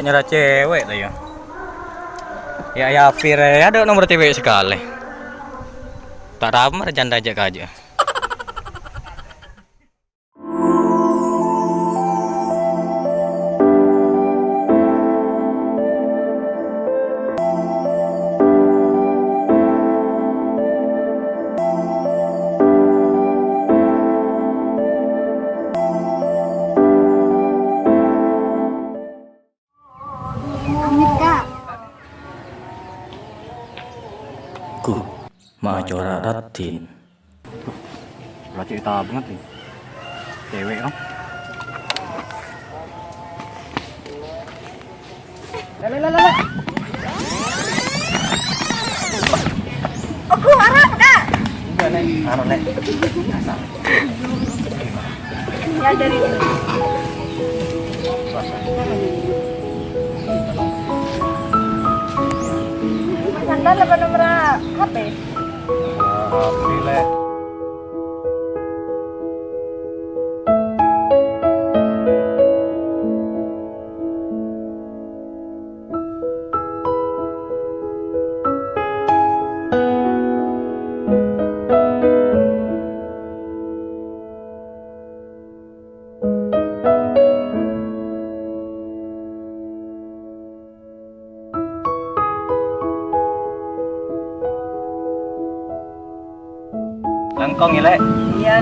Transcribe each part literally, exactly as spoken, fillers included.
Nyara cewek ta, ya? Ya, ya, Fir, ya, ada nomor cewek sekali. Ta' tao mara janda ajak kaja. Gu, ma' cora' raddhin. Laju tabungan, ya. Cewek, no? Lele, lele, lele. Aku marah, Kak. Enggak, Nek. Anu, Nek. Biasa. Ya, dari ini. Mas Anton, apa nomor H P? Nomor H P, Lek. Lengkong ya, Lek? Iya.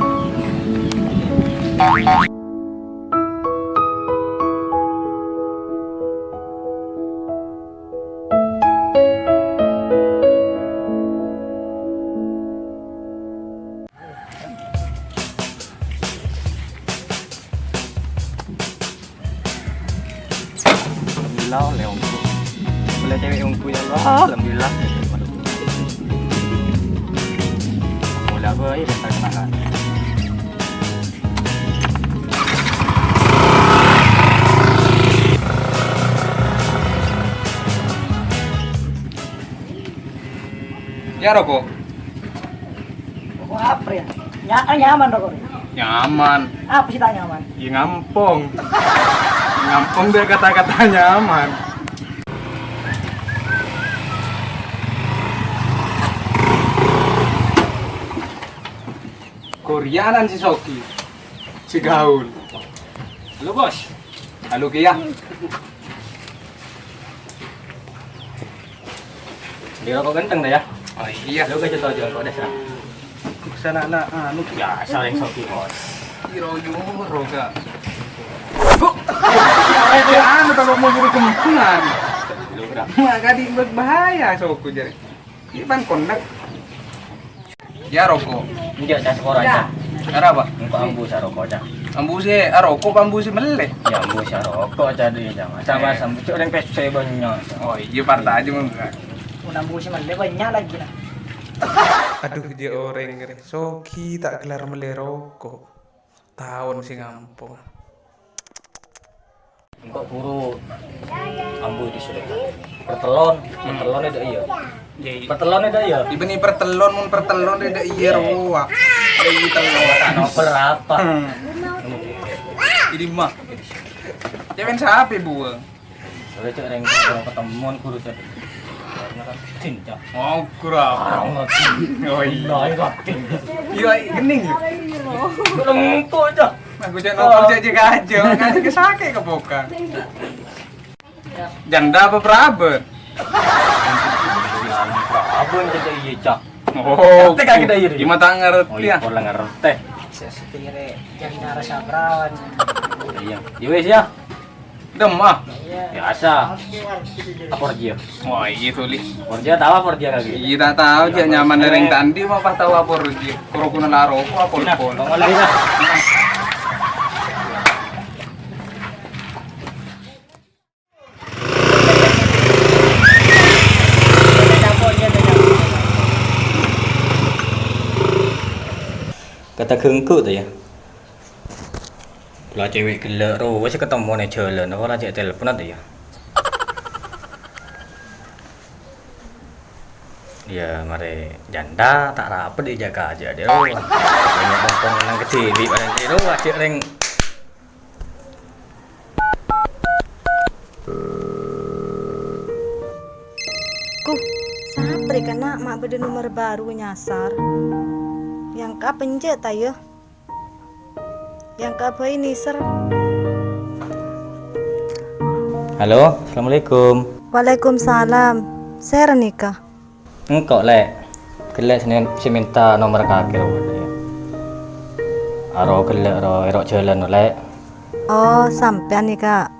Alhamdulillah, oleh ongku. Oleh cewek ongku, ya Allah. Alhamdulillah. Oleh apa, ya, dasar kenangan. Ya, rokok. Rokok apa, ya? Nya-, nyaman rokok, ya? Nyaman. Apa sih tak nyaman? Ya, ngampong. Ngampong deh kata-kata nyaman. Koreanan si Sogi. Si gaul. Halo, Bos. Halo, Kia. Di rokok ganteng dah, ya? Oh, iya. Lu gak contoh aja, kok dasar. Sana, nak, anu. Ya, saling Sogi, Bos. Iro, iro, roga. Kok? Eh, anu, kalau mau buru kemungkinan. Lu berapa? Mak, kadi berbahaya, Sogi, jadi. Iban konek. Ya, rokok. Enggak, Cak, sepora, Cak. Kenapa? Engko' ambu sa rokok, Cak. Ambu sih, ah, rokok, ambu sih meleh. Ya, ambu sa rokok, Cak, dulu, Cak. Masa, eh, masa, ambu, Cak, orang pese banyak, Cak. Oh, iya, partai aja, Bang. Mun ambu sih meleh banyak lagi, nah. Aduh, dia orang ngeri. Sogi tak gelar meleh rokok. Taon sing ngampong. Engko' buru ambu di Sulaiman. Pertelon, hmm, pertelon itu iya. Iya, iya. Pertelon itu iya. Ibeni pertelon, mun pertelon itu iya, rowa. Iya, telon. Novel apa? Hmm. Ini mah. Cemen siapa, Bu? Soalnya cek reng, reng ketemuan guru tadi. Ngerti, Cak. Oh, kurang. Ah, ngerti. Oh, iya. Nah, ngerti. Iya, gening, ya? Kurang empuk, Cak. Aku cek nongol cek jaga aja, makanya sakit kepokan. Janda apa peraben? Peraben, Cak, iya, Cak. Oh, ngerti kan kita, iya, iya? Gimana tak ngerti, oh, iya, ya? Kurang ngerti. Saya sekira janda rasa perawan. Iya. Ya wes, ya. Dem, ah. Biasa. Aporjia. Wah, iya, tuli. Aporjia, tahu aporjia kaki? Iya, tak tahu, dia nyaman dari yang tadi, mau pas tahu aporjia. Koro-koro laro, apa pon-pon. Nah, tongol lagi, nah. Kata gengku tuh, ya. La cewek gellâ' rowa sè ketemmo neng jhâlân, apa la cè' telpon ato ya? Ya, marè janda ta' rapet è jâgâ ajâ, dè rowa. Bânnya' pompong nang kedhibi', padahal dè rowa, ajâ' rèng. Sapre kana' ma' bâdâ nomer bhuru nyasar. Yang ka penjâ ta' iyâ? Yang ka bhâi nèser. Halo, assalamualaikum. Waalaikumsalam. Sèra nèka? Engko', Lè'. Ghellâ' sè, sè mènta nomer kakè rowa, Lè'. Aro ghellâ' ro, è ro' jhâlân, Lè'. Oh, sampèyan nèka.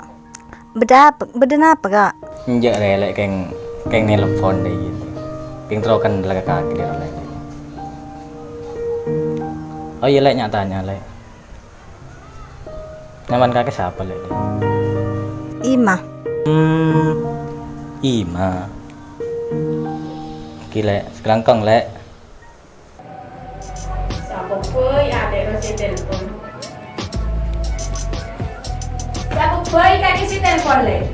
Bâdâ apa, bâdâ napa, Ka'? Enjâ', Rè, Lè', kèng, kèng nelpon dâ' iyâ. Kèng terro kennal ka kakè dâ' Lè'. Oh iyâ, Lè', nya-tanya, Lè'. Nyamana kakè sapa, Lè'? Ima. Hmm, Ima. Ghi, Lè', sakalangkong, Lè'. Sapa bhâi adhek ro sè telpon? Sapa bhâi kakè sè telpon, Lè'?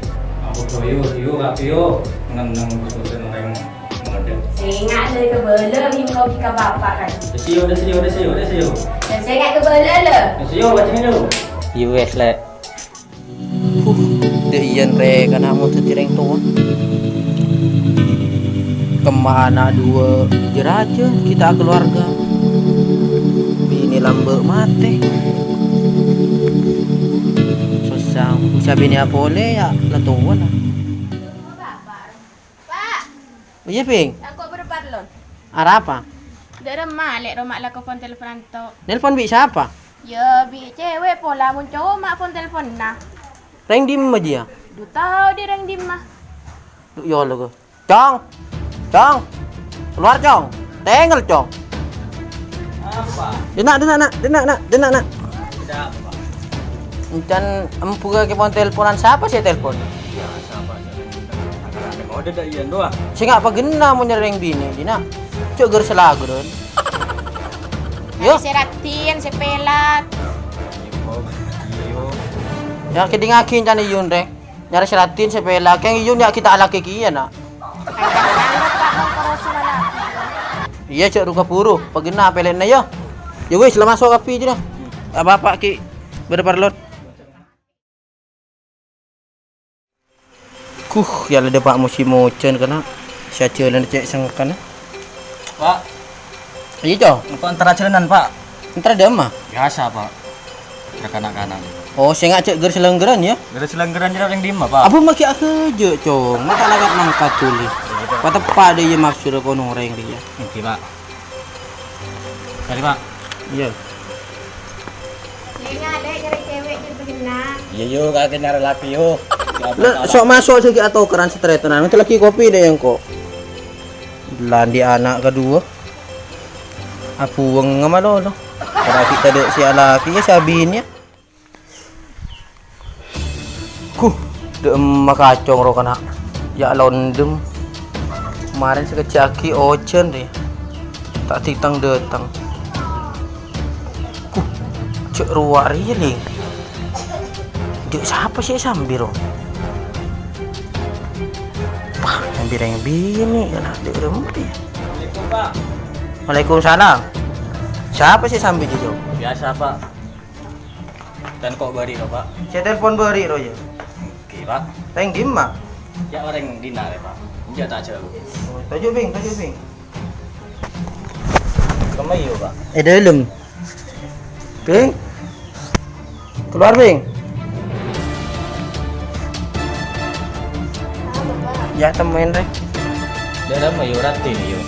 Apa boyo, yo, rapi yo. Neng-neng khusus orèng ngodek. Sènga' lè kabâlâ, mingko ka bapa' kan. Desiyo, desiyo, desiyo, desiyo. Sènga' kabâlâ, lè. Desiyo, bacanya yo. Yo wes, Lè'. Huh, dâ' iyân rè kana' mon dhâddhi rèng towa. Kemma ana' duwâ' jâ-rajâ ghi' ta' akaluwarga. Binè lambâ' matè. Sossa, bisa binèa polè ya la towa la. Iyâ, Bhing. Sangko' bârâmpa parlo. Arapa? Dâ' remma, Lè', roma la ka pon telponan to. Nelpon bi' sapa? Yâ, bi' cewek pola, mon cowok ma' pon telponna. Rèng dimma jiyâ? Du tao dâ' rèng dimma. Du, ya Allah, ko. Cong! Cong! Keluar, Cong! Tengel, Cong! Apa? Dina', dina', Na', dina', Na', dina', Na'. Ada apa? Encan embu' ka pon telponan, sapa sè telpon? Ya, sapa sè telpon? Ada-ada kode dak iyan doang. Sè nga' pagenna mon nyarè rèng binè, dina'. Cok ger salageran. Yo. Sè raddhin, sè pelat. Ya, kedingagi encan iyun, rèng. Nyarè sè raddhin sè pèla, kèng iyun ya' ghi' ta' alakè kèya, Na'. Iyâ, jhâ' ru-kabhuru, pagenna pèlèna, yâ. Yâ wis, la maso' kabbhi, jâ, Na'. Apa-apa ghi' bâdâ parlo. Guh, ya la dâpa' musim ojhân, kana'. Sè ajhâlân cè' sengkana. Pak. Iyâ, Cong. Engko' entara jhâlânan, Pak. Entara dâ' emma? Biasa, Pak. Entara kana'-kana'. Oh, sè nga' jhâ' ger salanggeran, yâ? Ger salanggeran jârèya rèng dimma, Pak? Abu magi agâjâ', Cong. Ma' ta' lakat mangkat dhuli. Iyâ, Pak. Pateppa' dâ' iyâ maksodda kono rèng rèya. Ngghi, Pak. Kali, Pak. Iyâ. Lè', nyarè cewek jâ' begenna. Iyâ, yo, kakè nyarè laki, yo. La, sok maso' sè ghi' atokaran sè tarètanan. Ngèntè lagi kopi dâ' engko'. La andi' ana' kaduwâ. Abuwâng malolo. Kadhi' tadâ' sè alakè, yâ, sè abinè, yâ. Huh, dâ' emma kacong ro kana'. Ya' londem. Marèn sakejjhâ' aghi' ojhân rè. Ta' dhâteng-dhâteng. Huh, jhâ' rowa rèya, Lèng. Dâ' sapa sè sambi ro? Wah, sambi rèng binè kana' dâ' remma. Waalaikumsalam. Sapa sè sambi, Jho? Biasa, Pak. Tan ko' bâri' ro, Pak. Sè telpon bâri' ro, yâ? Ngghi, Pak. Rèng dimma? Ya, orèng dinna' rè, Pak. Enjâ' ta' jhâ'. Oh, toju', Bing, toju', Bing. Kemma, yâ, Pak? È dâlem. Bing. Keluar, Bing. Ya, temuin, rè. Dâ' remma, yâ, raddhin, yâ.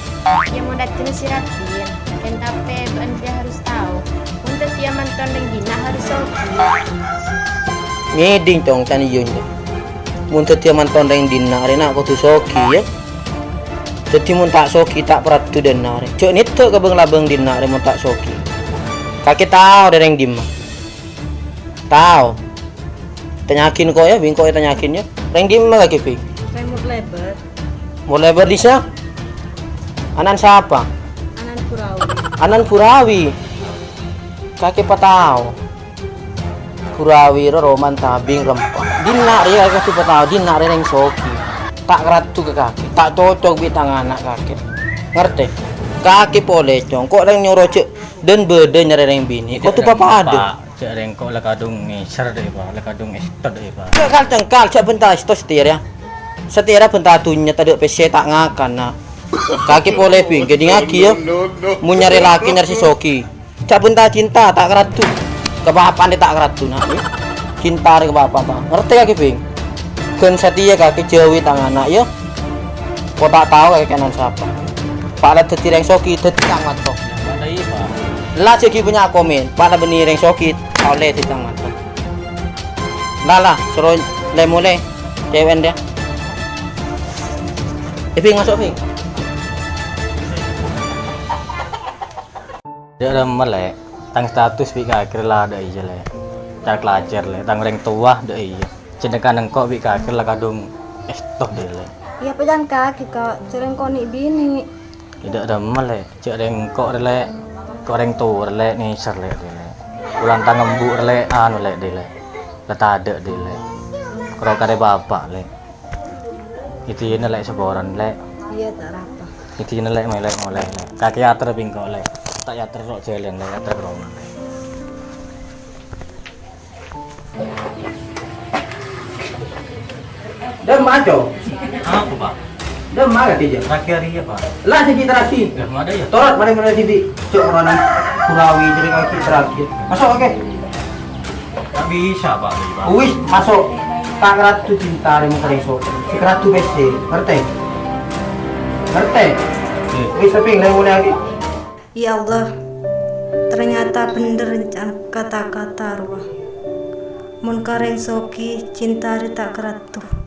Yâ, mon raddhin sè raddhin. Èn tapè bâ'na rèya harus tao. Mon dhâddhiyâ manton rèng dinna' harus soghi. Ngèdhing, Cong, can iyun, Cong. Mon dhâddhiyâ manton rèng dinna' rè, na' kodhu soghi, yâ. Dhâddhi, mon ta' soghi, ta' paraddhu dinna' rè. Jhâ' nèddhâ ka bâng-labâng dinna' rè mon ta' soghi. Kakè tao rè rèng dimma? Tao. Tanyaghin ko', yâ, Bing, ko' ètanyaghin, yâ. Rèng dimma kakè, Bing? Rèng Mor Lèbât. Mor Lèbât dissa'? Ana'na sapa? Ana'na Burawi. Ana'na Burawi. Kakè patao. Burawi ro roman tabing rempa. Dinna' rèya kakè patao, dinna' rèya rèng soghi. Ta' karaddhu ka kakè, ta' cocok bi' tang ana' kakè. Ngartè? Kakè polè, Cong. Ko' rèng nyoro jhâ' dân bâdâ nyarè rèng binè'. Kodhu papadâ. Jhâ' rèng ko' la kadhung ngèser dâ', Pak. La kadhung èstot dâ', Pak. Jhâ' kal-cengkal, jhâ' bânta èstot setir, yâ. Satèya bhânta dhunnya tadâ' pèssè ta' ngakan, Na'. Kakè polè, Bhing, ghâdhingngaghi, yâ. Mon nyarè lakè nyarè sè soghi. Jhâ' bhânta cinta ta' karaddhu. Kabâpa'an rè ta' karaddhu, Na', yâ. Cinta rè kabâpa'an, ta'. Ngartè kakè, Bhing? Ghân satèya kakè jhâuwi tang ana', yâ. Ko' ta' tao kakè kènan sapa. Pa' la dhâddhi rèng soghi, dhâddhi tang mato. La jhâ' ghi' bânnya' komen, pa' la bânnè rèng soghi, ta' ollè dhâddhi tang mato. La, la, soro lè-molè, cewek dâ. Eh, Bhing, maso', Bhing. Dâ' remma, Lè'. Tang status bi' kakè la dâ' iyâ, Lè'. Ca'-kalacèr, Lè'. Tang rèng towa dâ' iyâ. Sedangkan engko' bi' kakè la kadhung èsto, Lè'. Iyâ, pèjhân kakè, Ka'. Jhâ' rèng ko' nè' binè'. Dâ' remma, Lè'. Jhâ' rèng ko' rè, Lè'. Ko' rèng towa rè, Lè'. Nèser, Lè', dâ, Lè'. Bulân tang embu' rè, Lè'. Anu, Lè', dâ, Lè'. La tadâ', dâ, Lè'. Karo karè bapa', Lè'. Ghâdhiyâna, Lè', saporana, Lè'. Iyâ, ta' arapa. Ghâdhiyâna, Lè', mèlè molè, Lè'. Kakè ater bi' engko', Lè'. Ta' ater ro' jhâlân, Lè', ater ka roma, Lè'. Dâ' emma, Co'? Apa, Pak? Dâ' emma, katèjâ. Terakhir, iyâ, Pak. La, sè ghi' terakhir. Dâ' emma dâ', iyâ. Torot, mari, mari, sini. Co', ronan. Kurawi, jadi kaki terakhir. Maso', oke. Ta' bisa, Pak, ini, Pak. Wis, maso'. Ta' karaddhu cinta rè mon karè soghi. Sè karaddhu pèssè, ngartè? Ngartè? Iyâ. Wis, tapi lè-molè aghi. Ya Allah, ternyata bhender rencana kata-kata rowa. Mon ka rèng soghi, cinta rè ta' karaddhu.